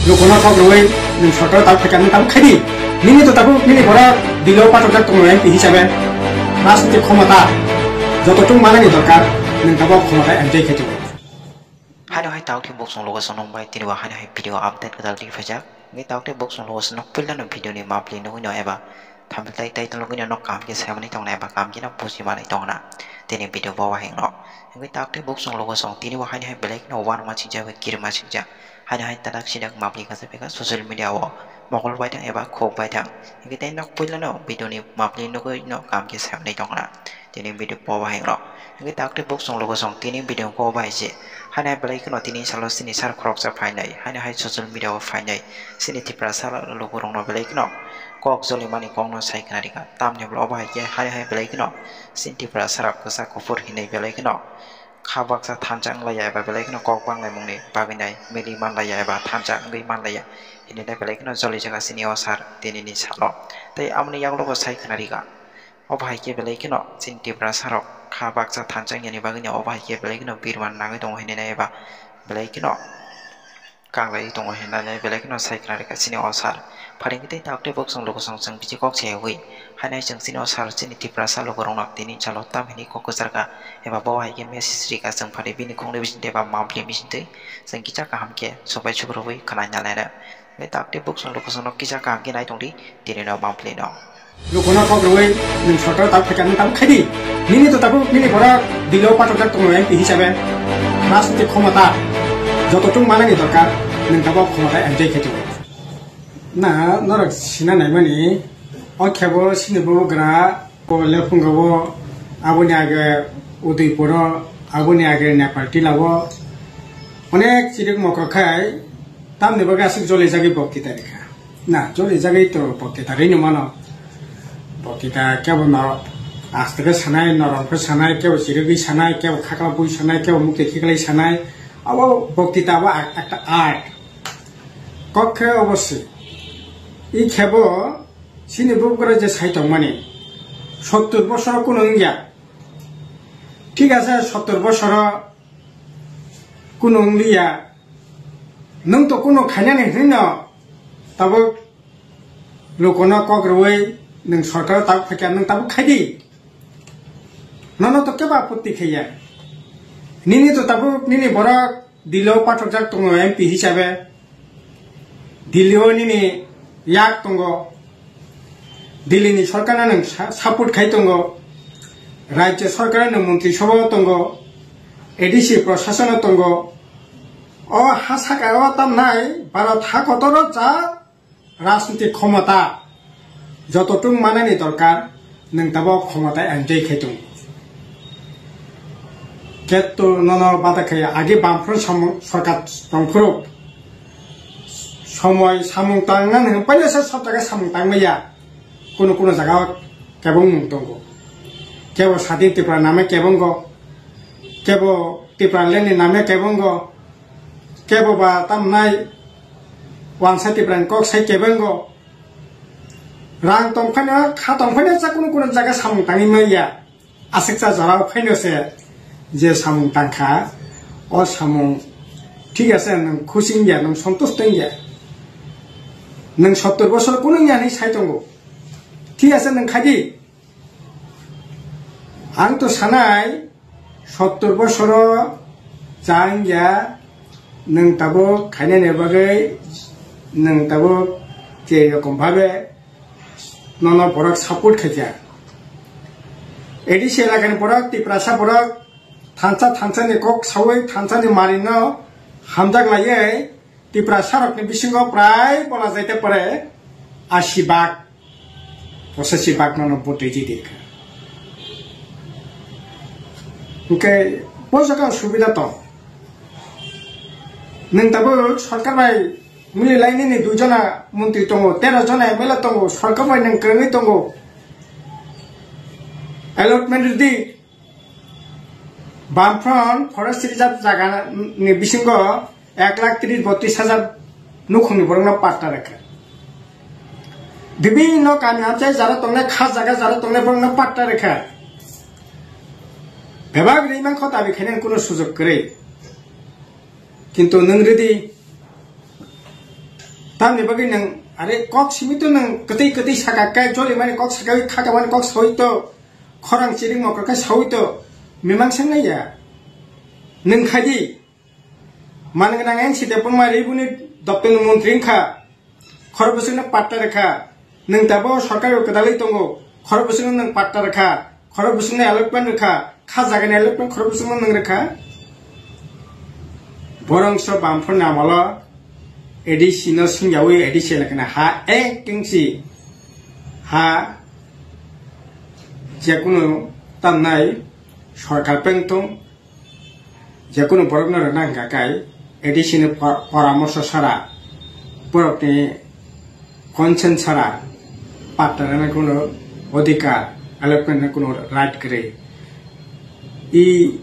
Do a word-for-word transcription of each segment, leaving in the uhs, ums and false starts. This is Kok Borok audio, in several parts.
Lukuno kok rwui nwng sorkar tabuk phaikha, nwng tabuk khaidi. Nini to tabuk nini borok dilo pathorjak tongo M P hisabe. Rajnitik khomota joto tung manani dorkar, nwng tabuk khomota enjoy khe tongo. Haino hai tabuk tei buk chwng logo chwng nung bai tini bo haino hai video update kwtal twi phaijak. Ngi tabuk tei buk chwng logo chwng nung puila no video ni mapli nugui no eba thambil tai tai tongwi no nok kaham khe saimani tongna eba kaham khe no buji manwi tongna. Tini video bo wahing no. Ngi tabuk tei buk chwng logo chwng tini bo haino hai belai kheno uanama sijak bai kirima sijak. Haino hai tadak sidak mapli kasa peka social media o mokol bai thang eba khuk bai thang. Hingke tei nok puila no video ni mapli nugui no kaham khe saimani tongna. Tini video po bahai rok. Hingke tak tei buk chwng logo chwng tini video po bahai se. Haino hai belai kheno tini salo sini sar khoroksa phainai. Haino hai social media o phainai. Sini Tiprasa lukurok no belai kheno kok joli mani kok no sai khna rika. Tamni bwlai o bahai khe haino hai belai kheno sini Tiprasa rok kwchak kuphur hinwi belai kheno kha baksa thansa wng laiya eba belai kheno kok bang laimungni bagwi nai mili man laiya eba thansa wngwi man laiya hinwi nai belai kheno joli jaga sini o sar tinini salo. Tei aboni yagulo bo sai khna rika. Obo hai khe belai kheno chini Tiprasa rok kha baksa thansa wngya ni bagwi no obo hai khe belai kheno birman nangwi tongo hinwi nai eba belai kheno kanglai tongo hinwi nai belai kheno sai khna rika chini o sar. Pharing tei tak tei bok chwng luku chwng chwng bisi kok se wi. Haino chwng chini o sar chini Tiprasa lukurokno tini chalo tam hinwi kok kwchar kha eba bo hai khe message rika chwng phari bini khungni bisingtwi eba mapli bisingtwi chwng kisa kaham khe subai sukrubwi khwnai nalaina. Tei tak tei bok chwng luku chwngno kisa kaham khe nai tongdi tini no mapli no. Lukuno kok rwui nwng sorkar tabuk phaikha, nwng tabuk khaidi. Nini to tabuk nini borok dilo pathorjak tongo M P hisabe. Rajnitik khomota joto tung manani dorkar, nwng tabuk khomota enjoy khe tongo. Na, norok sina naimani, o khebo sini bubagra, o Lephunga o, aboni age Udaipur o, aboni age Nepal tila o, onek chirik mokro khai, tamni bagwi aswk joli jagwi boktita rikha. Na, joli jagwi to boktita rino mano. Boktita kebo norok aste khe sanai, norom khe sanai, kebo chirigwi sanai, kebo khakla bui sanai, kebo mukti khiklai sanai. Abo boktita abo ak-, ekta art. Kok khe obo se. I khebo chini bubagra je sai tongmani sottur bosoro kunu wngya. Thik ase, sottur bosoro kunu wngliya. Nwng to kunu khainani hwnwi no tabuk lukuno kok rwui nwng sorkaro tabuk phaikha, nwng tabuk khaidi. Nono to kebo apotti khaiya. Nini to tabuk nini borok dilo pathorjak tongo M P hisabe. Dili o nini yak tongo. Dili ni sorkar no nwng sa-, support khai tongo. Rajya sorkar no montri sabha o tongo. A D C prashasan o tongo. O ha saka o tamnai Bharat ha kotor o cha rajnitik khomota joto tung manani dorkar, nwng tabuk khomota enjoy khai tongo. Khe to nono bada khai agi Bamfront samung sorkar tongphuru somoi samung tangnani hwnphano se sob jaga samung tangmaya. Kunu kunu jaga kebong mung tongo. Kebo Sadin Tripura name kebongo, kebo Tipraland ni name kebongo, kebo ba tamnai Wangsa Tiprani kok sai kebongo. Rang tongphano, kha tongphano cha kunu kunu jaga samung tangwi maya. Aswksa jorao phaino se je samung tangkha, o samung thik ase, nwng khusi wngya, nwng santusto wngya. Nwng sottur bosor kunu wngya hinwi sai tongo. Thik ase, nwng khaidi. Ang to sanai, sottur bosoro cha wngya, nwng tabuk khainani bagwi, nwng tabuk je rokom bhabe nono borok support khaikha. A D C elakani borok, Tiprasa borok, thansa thansani kok saui, thansani marino hamjak laiwi, Tiprasa rokni bisingo prai bola jaite pore asi bak, pochashi bak nono vote rwui di kha. Hwnkhe bo jaga subida tong. Nwng tabuk sorkar bai mili lainani dui jona montri tongo, tero jona M L A tongo, sorkar bai nwng kwrwngwi tongo. Allotment rwdi. Bamfront forest reserve jaga ni bisingo ek lakh tris botris hajar nukhungni borokno patta rwkha. Bibinno kami amchai jara tongnai, kha jaga jara tongnai borokno patta rwkha. Bebak rwi mankho, dabi khainani kunu sujok kwrwi. Kintu nwng rwdi, Tamni bagwi nwng, are kok simi to nwng kwtwi kwtwi saka khe, joli mani kok saka, khaka mani kok sawi to, khorang chiring mokro khe sawi to, mimang seng nai ya. Nwng khai di, man gwnang N C Debbarma ribuni doptoni montri wngkha, khorok bwswkno patta rwkha, nwng tabuk sorkar o kwdalwi tongo, khorok bwswkno nwng patta rwkha, khorok bwswkno allotment rwkha, kha jagani allotment khorok bwswkno nwng rwkha. Borok so bamphor ni amolo A D C no swngyawi A D C elakani ha ek inchi ha jekunu tamnai sorkar peng tong, jekunu borokno rwna hwnkha khe A D C ni por-, poramorso sara, borokni consent sara patta rwna kuno odhikar, allotment rwna kuno right kwrwi. I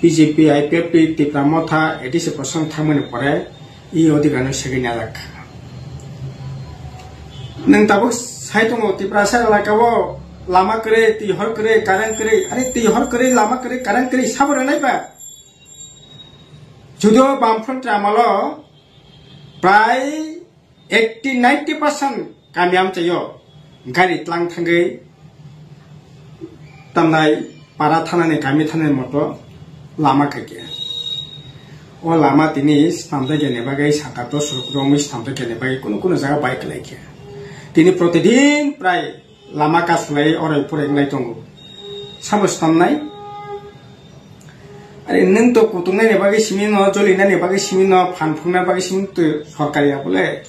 B J P, I P F T, Tipra Motha, A D C kosong thangmani pore i odhikar no segwi najak. Nwng tabuk sai tongo Tiprasa elaka o lama kwrwi, twi hor kwrwi, current kwrwi, are twi hor kwrwi, lama kwrwi, current kwrwi sabo rwnai ba? Judo Bamfront amalo prai eighty ninety percent kami amchaio gari tlang thangwi tamnai para thanani kami thanani moto lama khaikhe. O lama tini stamjak yani bagwi saka dos rok romwi stamjak yani bagwi kunu kunu jaga bai kwlaikhe. Tini protidin prai lama kasulai orai purai wnglai tongo. Sabo stamnai? Are nwng to kutungnani bagwi simi no, jolinani bagwi simi no, phan phungna bagwi simi to sorkari ya bole.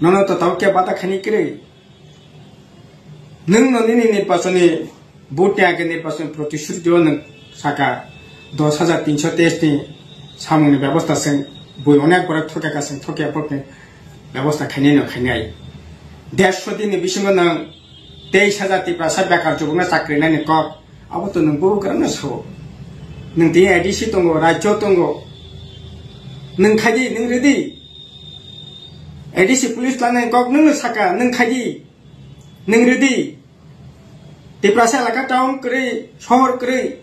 Nono to tau khe bata khani kwrwi. Nwng no nini nirbachoni vote ni age nirbachoni protisruti o nwng saka dos hajar tinso teis ni samung ni bebosta seng bui onek borok thokya ka seng thokya borok ni bebosta khainai no khainai. Dersho din ni bisingo nwng teis hajar Tiprasa bekar chubukno chakri nani kok. Abo to nwng bubugrano sao. Nwng tini A D C tongo, rajyo tongo. Nwng khaidi, nwng ridi. A D C police lanai kok nwngno saka, nwng khaidi. Nwng ridi. Tiprasa elaka town kwrwi, sohor kwrwi.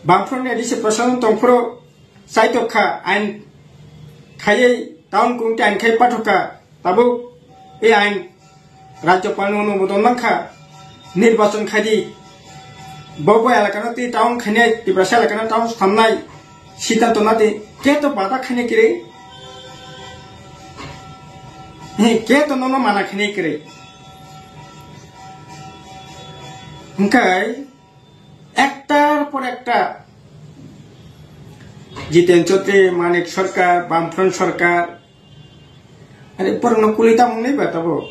Bamfront ni A D C proshashan tongphuru. Chaitok kha ain khaiwi town committee ain khai pathok kha, tabuk e ain rajyopal no onumodon mankha, nirbachon khaidi, bo bo elaka no twi town khainai, Tiprasa elaka no town samnai, siddhanto nati, ke to bada khainai kwrwi? He, ke to nono mana khainai kwrwi? Hwnkhe, Ektar por ekta. Jiten Chowdhury, Manik Sarkar, Bamfront Sarkar. Are borokno kului tamung nai ba tabuk.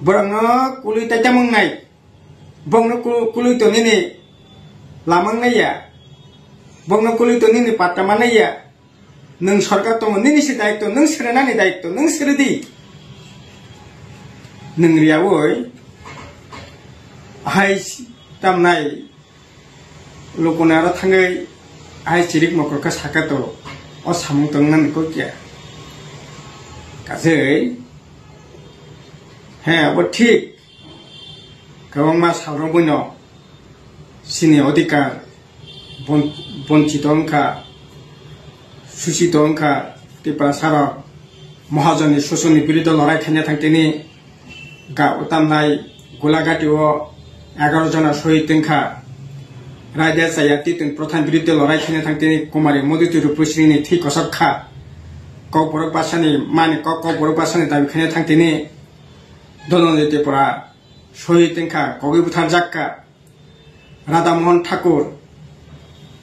Borokno kului tai tamung nai. Bongno ku-, kului to nini lamang nai ya. Bongno kului to nini patta man nai ya. Nwng sorkar tongo, nini se daitto, nwng srwnani daitto, nwng srwdi. Nwng riyaui hai tamnai lukuni aro thangwi hai chirik mokol khe saka to, o samung tongnani kok ya. Kajei, he, abo thik. Kwbangma salrok boino chini odhikar bon-, bonchito wngkha, suchito wngkha, Tiprasarok Mahajonni shoshonni biruddhe lorai khaina thang tini ga-, tamnai Gulagati o egaroh jona shohid wngkha, raida chaya titwng prothani biruddhe lorai khaina thang tini Kumari Modhuti Rupasrini thwi kosok kha, Kokborok Basani mani kok, Kokborok Basani dabi khaina thang tini Dhananjay Tripura shohid wngkha, kogwi butharjak kha. Radha Mohan Thakur,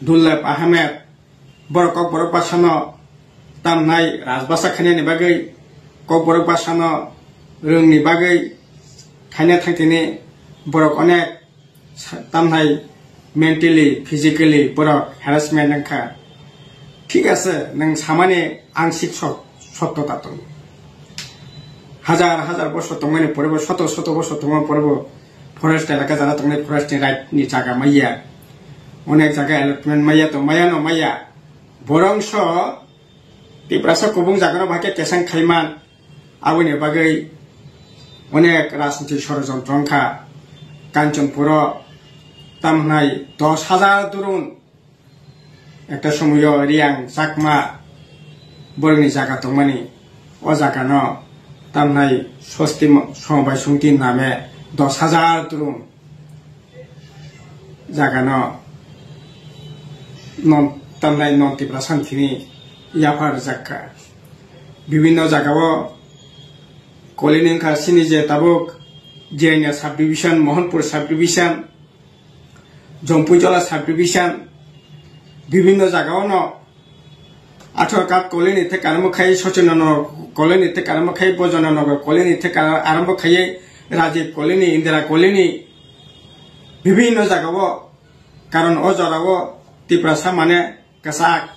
Durlab Ahmed, borok Kokborok Basano tamnai rajbasa khainani bagwi, Kokborok Basano rwngni bagwi khaina thang tini borok onek sa-, tamnai mentally, physically borok harassment wngkha. Thik ase, nwng samani angsik sot-, sotto ta tongo. Hajar hajar bosor tongmani porebo, soto soto bosor tongmani porebo forest elaka jara tongnai, forest ni right ni jaga maya. Onek jaga allotment maya to maya no maya. Borongso Tiprasa kubung jaga no bahai khe kesang khaiman. Aboni bagwi onek rajnitik sorojontro wngkha. Kanchanpuro tamhnai dos hajar durun ekta somoyo Riyang, Chakma, borokni jaga tongmani, o jagano tamnai sosti mo-, somobai songti name dos hajar turung jagano non, tamnai non Tiprasa thini yapha rwjak kha. Bibinno jagao kolini wngkha chini je tabuk Jainya subdivision, Mohanpur subdivision, Jompuijola subdivision, bibinno jagao no atharo kat kolini theka arombo khai, Sochindra Nagar kolini theka arombo khai, Bojana Nagar kolini theka arombo khai, Rajiv kolini, Indira kolini, bibinno jagao. Karon o jorao Tiprasa mane kwchak,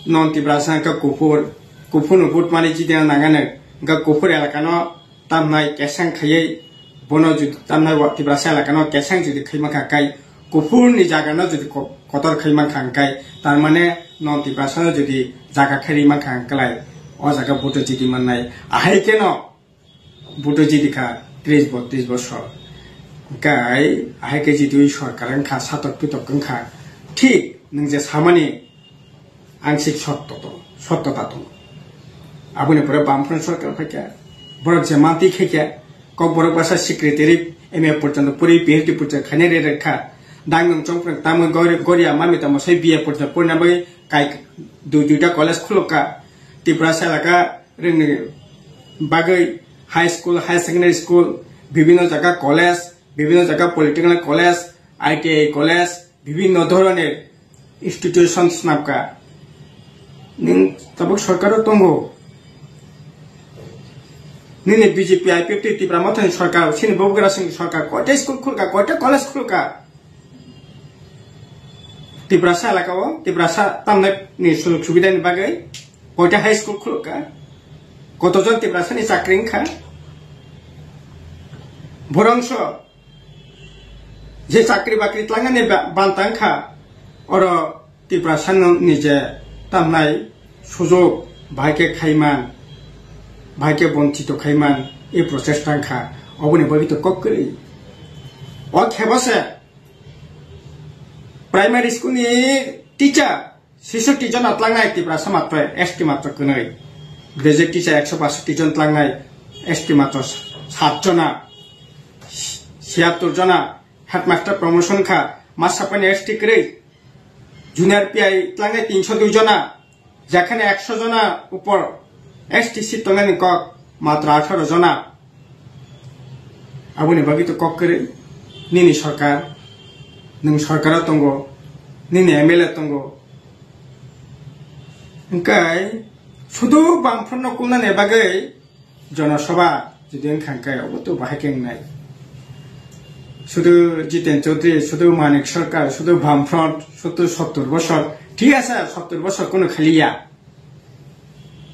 non Tiprasa wngkha kuphur, kuphurno vote mani jidina nangani, wngkha kuphur elakano tamnai kesang khaiwi bono jodi tamnai o Tiprasa elakano kesang jodi khai mankha kai, kuphurni jagano jodi ko-, kotor khai mankha hwnkhe, tar mane non Tiprasano jodi jaga khai ri mankha hwnkhe lai o jaga vote jidi mannai. Ahai kheno vote jidi kha tris botris bosor. Hwnkhe ahai khe jidi sorkar wngkha, satok pitok wngkha, thik nwng je samani angsik sotto to, sottota tongo. Aboni pore Bamfront sorkar phaikha, borok je manti khaikha, kok borok basa secretary M A porjonto puri, P H D porjonto khainai re rekha. Dangdong chongprang tamo gori-, goria mami tamo sai B A porjonto purina bagwi kai dui duita college khulukha. Tiprasa elaka rwngni bagwi high school, higher secondary school, bibinno jaga college, bibinno jaga polytechnic college, I T I college, bibinno dhoroner institution swnamkha. Nwng tabuk sorkaro tongo. Nini B J P I P F T Tipra Mothani sorkar, chini Bubagra Singhni sorkar, koita school khulka, koita college khulka. Tiprasa elakao, Tiprasa tamnai ni sujog subidani bagwi koita high school khulukha, kotojon Tiprasa ni chakri wngkha, borongso je chakri bakri tlangnani ba-, banta wngkha, oro Tiprasa ni je tamnai sujog bahai khe khaiman, bahai khe bonchito khaiman, e process tangkha, oboni bagwi to kok kwrwi. O khebo se primary school ni teacher sisokti jona tlangnai Tiprasa matro, S T matro kwnwi. Graduate teacher ekso basoti jon tlangnai, S T matro sat jona, siyattor jona. Headmaster promotion kha, masapani S T kwrwi. Junior P I tlangnai tinso dui jona, jekhane ekso jona upor S T seat tongnani kok matro atharo jona. Aboni bagwi to kok kwrwi nini sorkar, nwng sorkaro tongo, nini M L A tongo. Hwnkhe sudu Bamfront no kulnani bagwi Jonosabha jodi wngkha hwnkhe obo to bahai khe wngnai. Sudu Jiten Chaudhary, sudu Manik Sarkar, sudu Bamfront, sudu sottor bosor. Thik ase, sottor bosor kuno khaliya.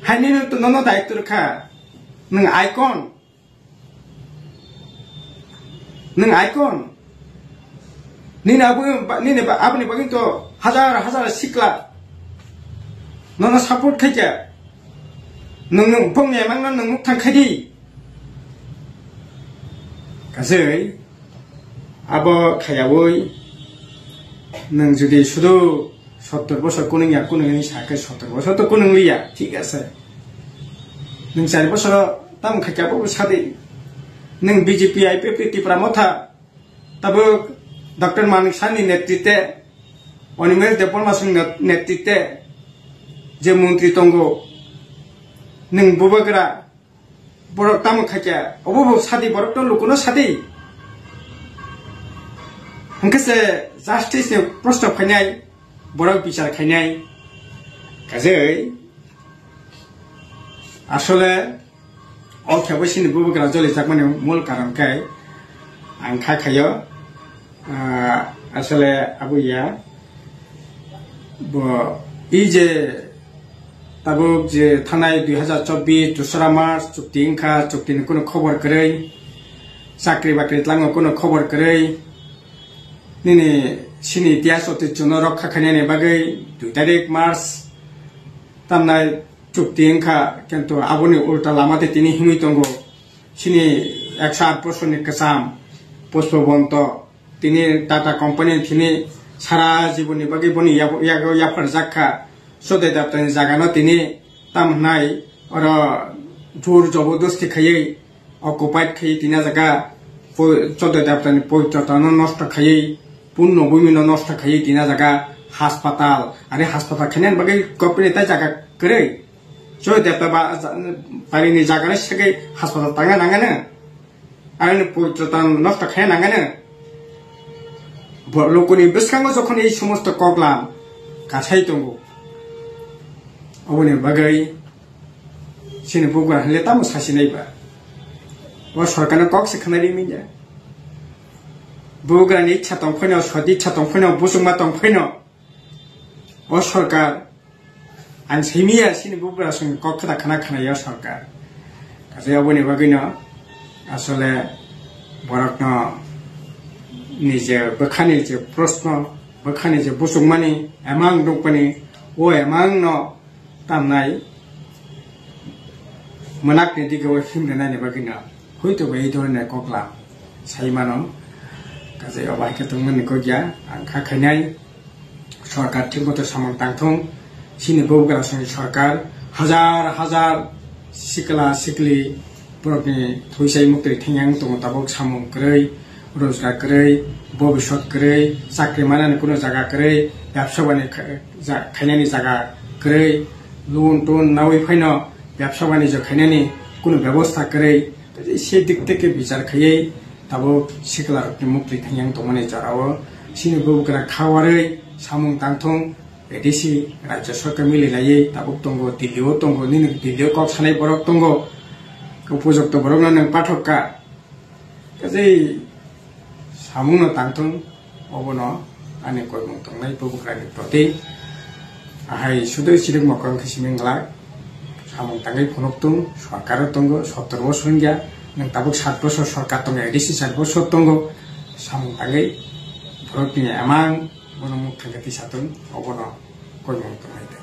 Haini no to nono daityo rwkha. Nwng icon. Nwng icon. Nini abo, nini ba-, aboni bagwi to hajar hajar sikla nono support khaikha. Nwng, nwng bongni emang no nwng mukthang khaidi. Kasui abo khayaui nwng jodi sudu sottor bosor kunung ya, kunung ni sakhe sottor bosor to kunung liya, thik ase. Nwng char bosor tamo khaikha abo sadi. Nwng B J P I P F T Tipra Motha, tabuk Doctor Manik Saha ni netritwe, Animesh Debbarma song net-, netritwe je montri tongo, nwng bubagra, borok tamo khaikha, obo bo sadi, borok to lukuno sadi. Hwnkhe se justice ni proshno phainai, borok bichar khainai. Kajai, asole, o khe bo chini bubagra jolijakmani mul karon khe ang kha khaio, ah, asole abo ya, bo, i je tabuk je thanai dui hazar chobbish dusra March chukti wngkha, chukti ni kuno khobor kwrwi, chakri bakri tlango kuno khobor kwrwi, nini chini itihas otichono rokha khainani bagwi dui tarik March tamnai chukti wngkha, kintu aboni ulta lama tei tini himwi tongo. Chini ekso aat bosor ni kwcham Pushpabanta, tini Tata company ni tini sara jibon ni bagwi boni yago, yago yapharjak kha. Sodai Dapta ni jaga no tini Tam hwnai oro jor jobodosti khaiwi occupy khaiwi tina jaga, po-, choddo debtani poitrotano nosto khaiwi, punno bhumino nosto khaiwi tina jaga, haspatal, are haspatal khainani bagwi government tai jaga kwrwi. Choddo debta ba, ja-, barini jagano segwi haspatal tangna nangano. Aroni poitrotano nosto khaina nangano. Bo-, lokoni bwskango jokhon ei somosto koklam kasai tongo, oboni bagwi chini bugra hwnle tamo sasinai ba? O sorkarno kok se khwnai rimanya. Bugrani ichha tongphano, sodi ichha tongphano, busukma tongphano. O sorkar, ang simiya chini bugra song kok khata khana khana ya sorkar. Kaje oboni bagwino asole borokno nije bwkhani je proshno, bwkhani je busukmani emang dukmani, o emangno tamnai mwnakni dige o himrwnani bagwino. Hoito bai ei dhoroner koklam sai mano. Kaje obo hai khe tongmani kok ya, ang kha khainai. Sorkar thik moto samung tangthung. Chini bugra songni sorkar hajar hajar sikla sikli borokni thuisai muktwi thingyang tongo, tabuk samung kwrwi, rojgar kwrwi, bobiswt kwrwi, chakri manani kuno jaga kwrwi, byabsa bani kha-, ja-, khainani jaga kwrwi, loan ton nawi phaino byabsa banijyo khainani kuno bebosta kwrwi. Se dik teke bichar khaiwi tabuk sikla rokni muktwi thingyang tongmani jorao chini bugra kha warwi samung tangthung. A D C rajya sorkar mili laiwi tabuk tongo, Delhi o tongo, nini Delhi o kok sanai borok tongo, upojukto borokno nwng pathok kha. Kaje samungno tangthung, obono ani koimung tongnai bubagrani proti. Ahai sudu chirikma kong khe simi wngla, samung tangwi phunuk tung, sorkar o tongo, sottor bosor wngya, nwng tabuk sat bosor sorkar tongo, A D C sat bosor tongo, samung tangwi borokni emang bono muk thangkhe tisa tung, obono koimung tongnai.